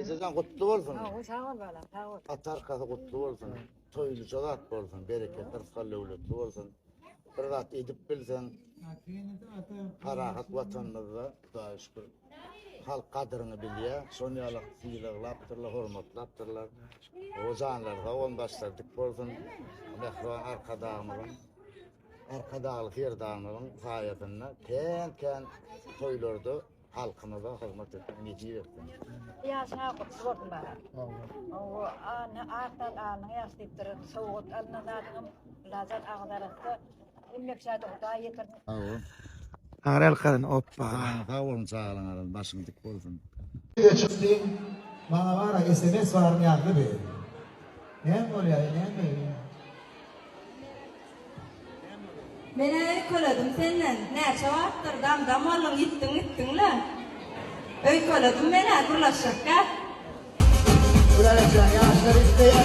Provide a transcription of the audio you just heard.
Ejejan gutly bolsun. Sag sag bol balam, sag bol. Ata arkasy gutly bolsun. Toýluja zat bolsun, bereketli, rysgal döwletli bolsun. Bir zat edip bilseň, parahat watanymyzda Hudaýa şükür halk gadyryňy bilýär. Şony ýaly sylaglapdyrlar, hormatlapdyrlar. O janlary sag bolsun, başlary dik bolsun. Mähriban Arkadagymyzyň Arkadagly Serdarymyzyň saýasynda kän-kän toýlarda halkymyza hyzmat etmek nesip etsin. Ýaşyň gutly bolsun bana. Owo, ana akdan alnyň ýaş diýipdir. Sowgat alynan zadyňam lajan agyz arassa. Emmek şady Hudaý ýetirsin. Sag bol. Agyr alkadyn oppa. Sag bolun çagalaň başyň dik bolsun. Ýüze çykdy. Maňa bara sms baryny ýazdy bi. Näme bolýa näme. Menä öýkeledim senden, näçe wagtdyr dam-dam bolduň ýitdiň gitdiň-le. Öýkeledim menä gürleşjekgä. Gülälekjan ýaşlar isleýär.